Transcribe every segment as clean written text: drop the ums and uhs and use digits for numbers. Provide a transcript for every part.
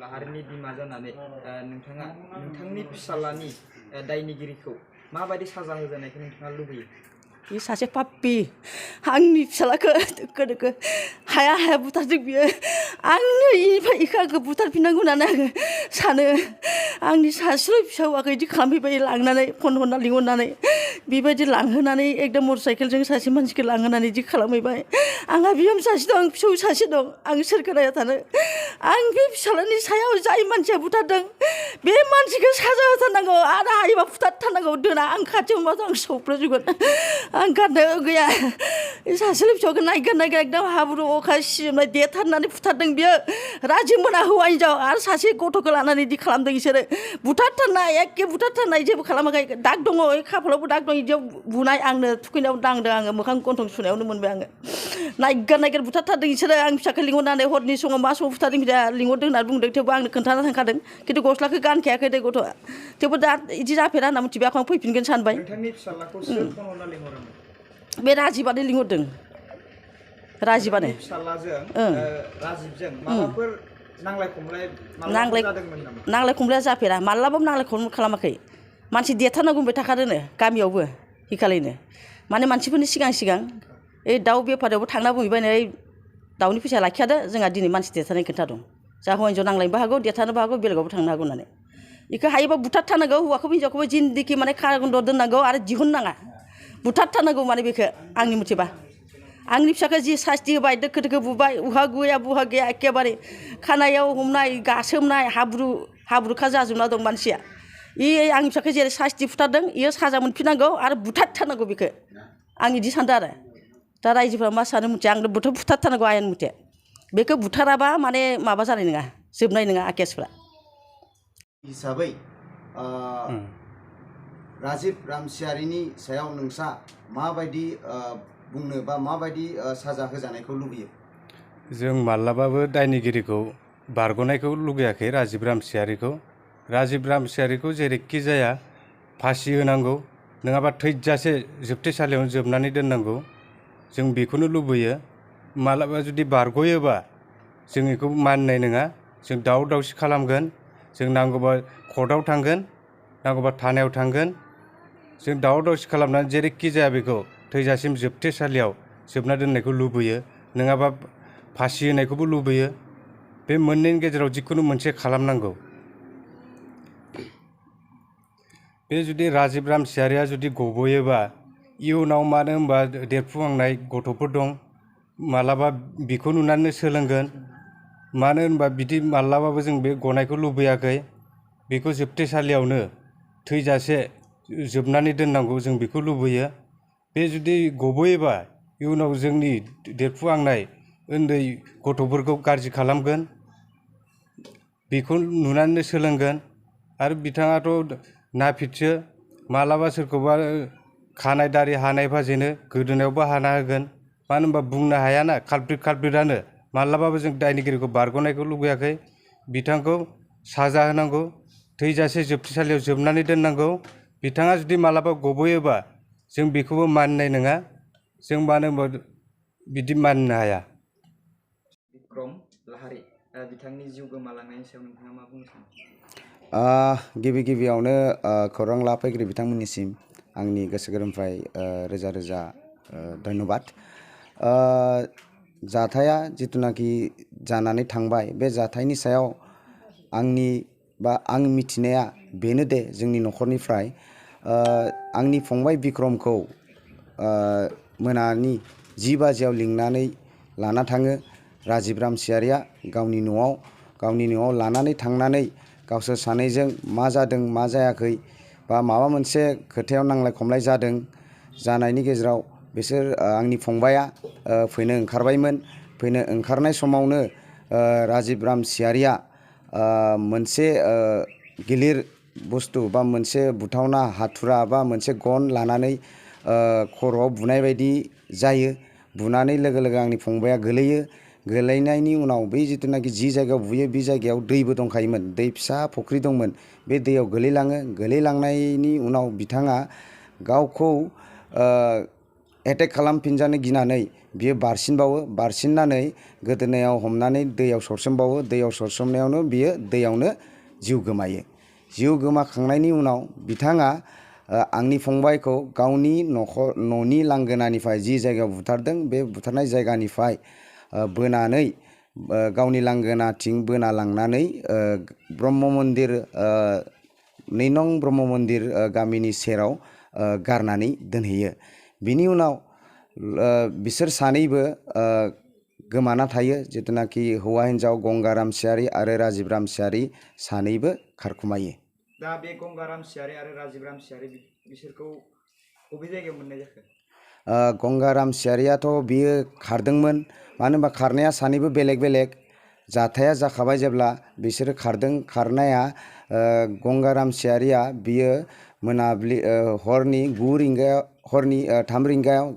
लाहारिनि बिमा जानानै नोंथाङा नोंथांनि फिसालानि दायनिगिरिखौ माबायदि साजा होजानायखौ नोंथाङा लुबैयो? बे सासे पाप्पि आंनि फिसालाखौ दोखो दोखो हाया हाया बुथारदों बियो आंनो इनिफ्राय इखौ आंखौ बुथारफिननांगौ होननानै आङो सानो आंनि सासेल' फिसाखौ इदि खालामफैबाय लांनानै फन हरना लिंहरनानै बेबायदि लांहोनानै एकदम मटर साइकेलजों सासे मानसिखौ लांहोनानै इदि खालामहैबाय आंहा बिहामजो सासे दं फिसौ सासे दं आं सोरखौ नायना थानो आं बे फिसालानि सायाव जाय मानसिया बुथारदों बे मानसिखौ साजा होथारनांगौ आरो हायोबा बुथारथारनांगौ दोना आं खाथियाव मोनबाथ' आं सौग्रावजोबगोन आं गारनो गैया सासेल' फिसाखौ नायगोन नायगोन एकदम हाब्रु अखा सिजोबनाय देथारनानै बुथारदों बियो राजि मोना हौवा हिनजाव आरो सासे गथ'खौ लानानै इदि खालामदों बिसोरो बुथारथारनाय एखे बुथारथारनाय जेबो खालामाखै दाग दङ खाफालावबो दाग दं इदियाव बुनाय आंनो थुखैनायाव दांदों आङो मोखां गन्थं सुनायावनो मोनबाय आङो नायगोन नायगोन बुथारथारदों बिसोरो आं फिसाखौ लिंहरनानै हरनि समाव मा समाव बुथारदों बिदा लिंहरदों होननानै बुंदों थेवबो आंनो खोन्थाना थांखादों खिन्थु गस्लाखौ गानखायाखै दे गथ'आ थेवबो दा इदि जाफेरा होनना मिथिबाय आं फैफिनगोन सानबाय नोंथांनि फिसालाखौ सोर फन हरना लिंहरोमोन? बे राजिबानो लिंहरदों राजिबानो फिसालाजों राजिबजों माबाफोर नांलाय खमलाय जादोंमोन नामा? नांलाय खमलाया जाफेरा मालाबाबो नांलाय खमलाय खालामाखै मानसि देरथारनांगौ होनबाय थाखादोंनो गामियावबो हिखालैनो माने मानसिफोरनि सिगां सिगां ओइ दाउ बेफारियावबो थांना बुंहैबायनो ओइ दाउनि फैसा लाखियादो जोंहा दिनै मानसि देरथारनाय खोन्थादों जा हौवा हिनजाव नांलायनोबो हागौ देरथारनोबो हागौ बेलेगावबो थांनो हागौ होननानै बेखौ हायोबा बुथारथारनांगौ हौवाखौबो हिनजावखौबो जिन्दिखि माने खारागन्द दोननांगौ आरो दिहुननाङा बुथारथारनांगौ माने बेखौ आंनि मथेबा आंनि फिसाखौ जि सास्ति होबाय दोखो दोखो बुबाय उहा गैया बुहा गैया एखेबारे खानायाव हमनाय गासोमनाय हाब्रुखा जाजोबना दं मानसिया आंनि फिसाखौ जेरै सास्ति बुथारदों इयो साजा मोनफिननांगौ आरो बुथारथारनांगौ बेखौ आं इदि सानदों आरो दा रायजोफ्रा मा सानो मिथिया आंनो बुथारथारनांगौ आयेन मथे बेखौ बुथाराबा माने माबा जानाय नङा जोबनाय नङा केसफ्रा हिसाबै राजिब रामसियारिनि सायाव नोंसा माबायदि बुंनो बा माबायदि साजा होजानायखौ लुबैयो? जों माब्लाबाबो दायनिगिरिखौ बारग'नायखौ लुगैयाखै राजिब रामसियारिखौ जेरैखि जाया फासि होनांगौ नङाबा थैजासे जोबथेसालियावनो जोबनानै दोननांगौ जों बेखौनो लुबैयो मालाबा जुदि बारग'योबा जों बेखौ मानिनाय नङा जों दावराव दावसि खालामगोन जों नांगौबा कर्टआव थांगोन नांगौबा थानायाव थांगोन जों दावराव दावसि खालामनानै जेरैखि जाया बेखौ थैजासिम जोबथेसालियाव जोबना दोननायखौ लुबैयो नङाबा फासि होनायखौबो लुबैयो बे मोननैनि गेजेराव जिखुनु मोनसे खालामनांगौ बे जुदि राजिब रामसियारिया जुदि गबोयोबा इयुनाव मानो होनबा देरफुहांनाय गथ'फोर दं मालाबा बिखौ नुनानै सोलोंगोन मानो होनबा बिदि मालाबाबो जों बे गनायखौ लुबैयाखै बेखौ जोबथेसालियावनो थैजासे जोबनानै दोननांगौ जों बेखौ लुबैयो बे जुदि गबोयोबा इयुनाव जोंनि देरफुहांनाय उन्दै गथ'फोरखौ गाज्रि खालामगोन बेखौ नुनानैनो सोलोंगोन आरो बिथाङाथ' नापितसो मालाबा सोरखौबा खानाय दारि हानाय फाजेनो गोदोनायावबो हाना होगोन मानो होनबा बुंनो हायाना कालप्रिटानो मालाबाबो जों दायनिगिरिखौ बारग'नायखौ लुबैयाखै बिथांखौ साजा होनांगौ थैजासे जोबथेसालियाव जोबनानै दोननांगौ बिथाङा जुदि मालाबा गबोयोबा जों बेखौबो मानिनाय नङा जों मानो होनबा बिदि मानिनो हाया। बिक्रम लाहारी बिथांनि जिउ गोमालांनायनि सायाव नोंथाङा मा बुंनो सानो? गिबियावनो खौरां लाफैगिरि बिथांमोननिसिम आंनि गोसो गोरबोनिफ्राय रोजा रोजा धन्यबाद। जाथाया जिथुनाखि जानानै थांबाय बे जाथायनि सायाव आं मिथिनाया बेनो दे जोंनि न'खरनिफ्राय आंनि फंबाय बिक्रमखौ मोनानि 10 बाजियाव लिंनानै लाना थाङो राजिब रामसियारिया गावनि न'आव लानानै थांनानै गावसोर सानैजों मा जादों मा जायाखै बा माबा मोनसे खोथायाव नांलाय खमलाय जानायनि गेजेराव बिसोर आंनि फंबाया फैनो ओंखारबायमोन फैनो ओंखारनाय समावनो राजिब रामसियारिया मोनसे गिलिर बुस्थु बा मोनसे बुथावना हाथुरा बा मोनसे गन लानानै खर'आव बुनाय बायदि जायो बुनानै लोगो लोगो आंनि फंबाया गोलैनायनि उनाव बै जिथुनाखि जि जायगायाव बुयो बे जायगायाव दैबो दंखायोमोन दै फिसा फुख्रि दंमोन बे दैयाव गोलैलांनायनि उनाव बिथाङा गावखौ एटेक खालामफिनजानो गिनानै बियो बारसिननानै गोदोनायाव हमनानै दैयाव सरसोमबावो दैयाव सरसोमनायावनो बियो दैयावनो जिउ गोमायो। जिउ गोमाखांनायनि उनाव बिथाङा आंनि फंबायखौ गावनि न'नि लांगोनानिफ्राय जि जायगायाव बुथारदों बे बुथारनाय जायगानिफ्राय बोनानै गावनि लांगोनाथिं बोना लांनानै ब्रह्म मन्दिर 2 नं ब्रह्म मन्दिर गामिनि सेराव गारनानै दोनहैयो। बिनि उनाव बिसोर सानैबो गोमाना थायो, जितुनाखि हौवा हिन्जाव गंगाराम सियारि आरो राजिब रामसियारि सानैबो खारखुमायो। दा बे गंगाराम सियारि आरो राजिब रामसियारि बिसोरखौ बबे जायगायाव मोननाय जाखो? गंगाराम सियारियाथ' बियो खारदोंमोन, मानो होनबा खारनाया सानैबो बेलेग बेलेग जाथाया जाखाबाय जेब्ला बिसोरो खारदों। खारनाया गंगाराम सियारिया बियो मोनाबिलि हरनि 3 रिंगायाव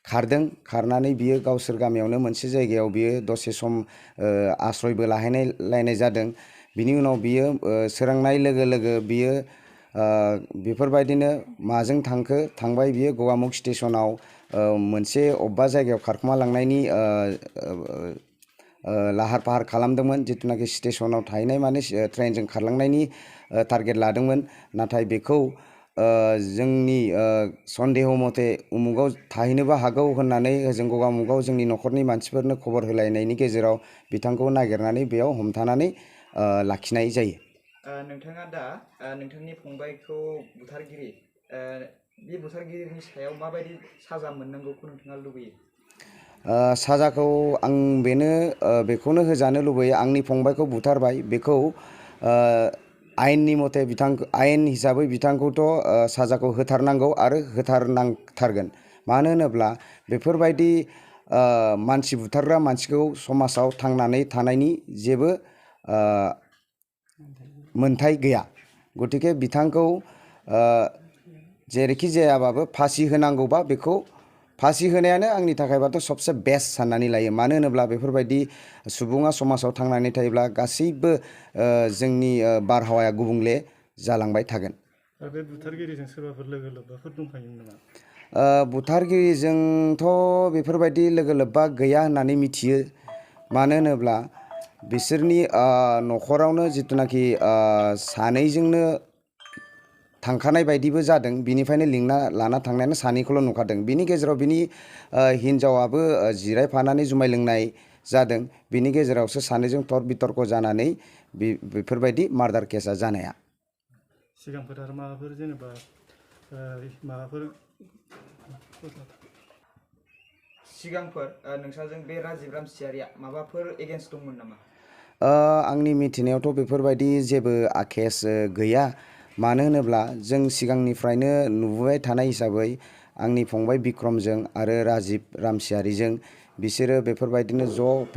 खारदों। खारनानै बियो गावसोर गामियावनो मोनसे जायगायाव बियो दसे सम आश्रयबो लाहैलायनाय जादों। बिनि उनाव बियो सोरांनाय लोगो लोगो बियो बेफोरबायदिनो माजों थांबाय बियो गगामुख स्टेसनाव मोनसे अबेबा जायगायाव खारखुमा लांनायनि लाहार फाहार खालामदोंमोन, जितुनाखि स्टेसनाव थाहैनाय माने ट्रेनजों खारलांनायनि टारगेट लादोंमोन। नाथाय बेखौ जोंनि सन्देह मथे उमुगाव थाहैनोबो हागौ होननानै ओजों गगामुगाव जोंनि न'खरनि मानसिफोरनो खबर होलायनायनि गेजेराव बिथांखौ नागिरनानै बेयाव हमथानानै लाखिनाय जायो। नोंथाङा दा नोंथांनि फंबायखौ बुथारगिरि बे बुथारगिरिनि सायाव माबायदि साजा मोननांगौखौ नोंथाङा लुबैयो? साजाखौ आं बेखौनो होजानो लुबैयो। आंनि फंबायखौ बुथारबाय, बेखौ आयेननि मथे आयेन हिसाबै बिथांखौथ' साजाखौ होथारनांगौ आरो होथारनांथारगोन। मानो होनोब्ला बेफोरबायदि मानसि बुथारग्रा मानसिखौ समाजाव थांनानै थानायनि जेबो मोन्थाय गैया। गतिके बिथांखौ जेरैखि जायाबाबो फासि होनांगौबा बेखौ फासि होनायानो आंनि थाखायबाथ' सबसे बेस्ट साननानै लायो। मानो होनोब्ला बेफोरबायदि सुबुङा समाजाव थांनानै थायोब्ला गासैबो जोंनि बारहावाया गुबुंले जालांबाय थागोन। बे बुथारगिरिजों सोरबाफोर लोगो लोब्बाफोर दंफायोमोन नामा? बुथारगिरिजोंथ' बेफोरबायदि लोगो लोब्बा गैया होननानै मिथियो। मानो होनोब्ला बिसोरनि न'खरावनो जितुनाखि सानैजोंनो थांखानाय बायदिबो जादों। बिनिफ्रायनो लिंना लाना थांनायानो सानैखौल' नुखादों। बिनि गेजेराव बिनि हिन्जावाबो जिरायफानानै जुमाय लोंनाय जादों। बिनि गेजेरावसो सानैजों बितर्क जानानै बेफोरबायदि मार्डार केसा जानाया। सिगांफोर आरो माबाफोर जेनेबा सिगांफोर नोंसाजों बे राजिब रामसियारिया माबाफोर एगेन्स्ट दंमोन नामा? आंनि मिथिनायावथ' बेफोरबायदि जेबो केस गैया। मानो होनोब्ला जों सिगांनिफ्रायनो नुबोबाय थानाय हिसाबै आंनि फंबाय बिक्रमजों आरो राजिब रामसियारिजों बिसोरो बेफोरबायदिनो ज'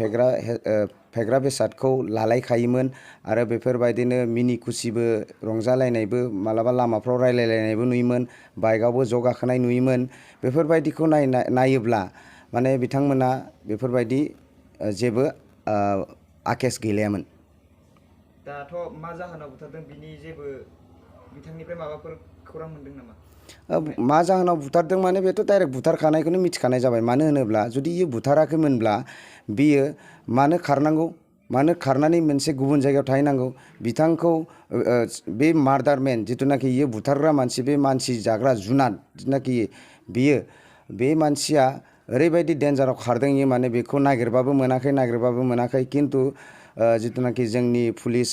फेग्रा बेसादखौ लालायखायोमोन आरो बेफोरबायदिनो मिनि खुसिबो रंजालायनायबो मालाबा लामाफ्राव रायलायलायनायबो नुयोमोन, बाइकआवबो ज' गाखोनाय नुयोमोन। बेफोरबायदिखौ नायोब्ला माने बिथांमोना बेफोरबायदि जेबो आकेस गैलायामोन। दाथ' मा जाहोनाव बुथारदों बिनि जेबो बिथांनिफ्राय माबाफोर खौरां मोनदों नामा? मा जाहोनाव बुथारदों माने बेथ' डाइरेक्ट बुथारखानायखौनो मिथिखानाय जाबाय। मानो होनोब्ला जुदि इयो बुथाराखैमोनब्ला बियो मानो खारनांगौ, मानो खारनानै मोनसे गुबुन जायगायाव थाहैनांगौ? बिथांखौ बे मार्डारमेन जिथुनाखि इयो बुथारग्रा मानसि, बे मानसि जाग्रा जुनाद जिथुनाखि बियो, बे मानसिया ओरैबायदि डेन्जाराव खारदों इयो माने बेखौ नागिरबाबो मोनाखै। खिन्थु जिथुनाखि जोंनि पुलिस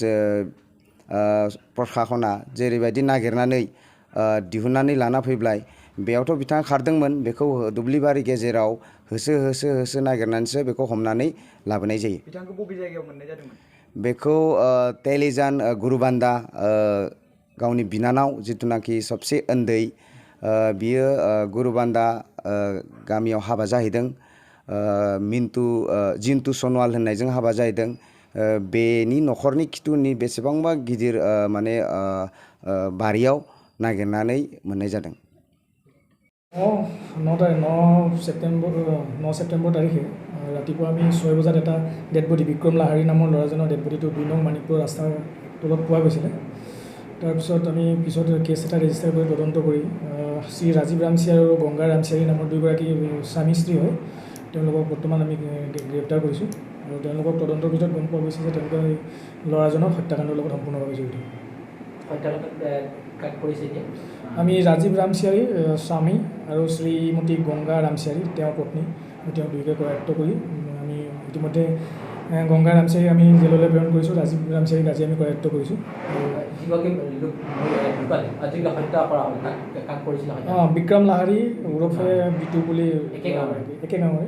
प्रसाखना जेरैबायदि नागिरनानै दिहुननानै लाना फैबाय, बेयावथ' बिथाङा खारदोंमोन। बेखौ दुब्लिबारि गेजेराव होसो नागिरनानैसो बेखौ हमनानै लाबोनाय जायो। बिथांखौ बबे जायगायाव मोननाय जादोंमोन? बेखौ तेलिजान गुरुबान्दा गावनि बिनानाव जिथुनाखि सबसे उन्दै, बियो गुरुबान्दा गामियाव हाबा जाहैदों। जिन्तु सनवाल होननायजों हाबा जाहैदों। बेनि न'खरनि खिथुनि बेसेबांबा गिदिर माने बारियाव नागिरनानै मोननाय जादों। 9 ছেপ্টেম্বৰ তাৰিখে ৰাতিপুৱা আমি 6 বজাত এটা ডেড বডি, বিক্ৰম লাহাৰী নামৰ ল'ৰাজনৰ ডেড বডিটো 2 নং মানিকপুৰ ৰাস্তাৰ তলত পোৱা গৈছিলে। তাৰপিছত আমি পিছত কেছ এটা ৰেজিষ্টাৰ কৰি তদন্ত কৰি শ্ৰী ৰাজীৱ ৰামচিয়াৰী আৰু গংগা ৰামচিয়াৰী নামৰ দুয়োগৰাকী স্বামী স্ত্ৰী হয়। তেওঁলোকক বৰ্তমান আমি গ্ৰেপ্তাৰ কৰিছোঁ আৰু তেওঁলোকক তদন্তৰ ভিতৰত গম পোৱা গৈছে যে তেওঁলোকে এই ল'ৰাজনক হত্যাকাণ্ডৰ লগত সম্পূৰ্ণভাৱে জড়িত। আমি ৰাজীৱ ৰামচিয়াৰী স্বামী আৰু শ্ৰীমতী গংগা ৰামচিয়াৰী তেওঁৰ পত্নী তেওঁ দুয়োকে কৰায়ত্ব কৰি আমি ইতিমধ্যে গংগা ৰামচিয়াৰী আমি জেললৈ প্ৰেৰণ কৰিছোঁ। ৰাজীৱ ৰামচিয়াৰীক আজি আমি কৰায়ত্ব কৰিছোঁ। বিক্ৰম লাহাৰী ওৰফে বিটু বুলি একে গাঁৱৰে।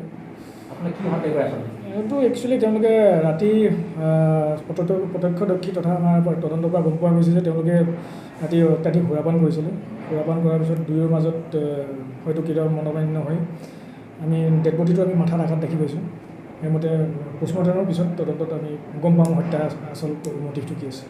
এইটো একচুৱেলি তেওঁলোকে ৰাতি প্ৰত্যক্ষদৰ্শী তথা আমাৰ তদন্তৰ পৰা গম পোৱা গৈছে যে তেওঁলোকে ৰাতি অত্যাধিক সুৰাপান কৰিছিলে। সুৰাপান কৰাৰ পিছত দুয়োৰ মাজত হয়তো কেতিয়াবা মনোমালিন্য হয়। আমি ডেড বডিটো আমি মাথাত আঘাত দেখি পাইছোঁ। সেইমতে পোষ্টমৰ্টেমৰ পিছত তদন্তত আমি গম পাম হত্যা আচল মটিভটো কি আছে।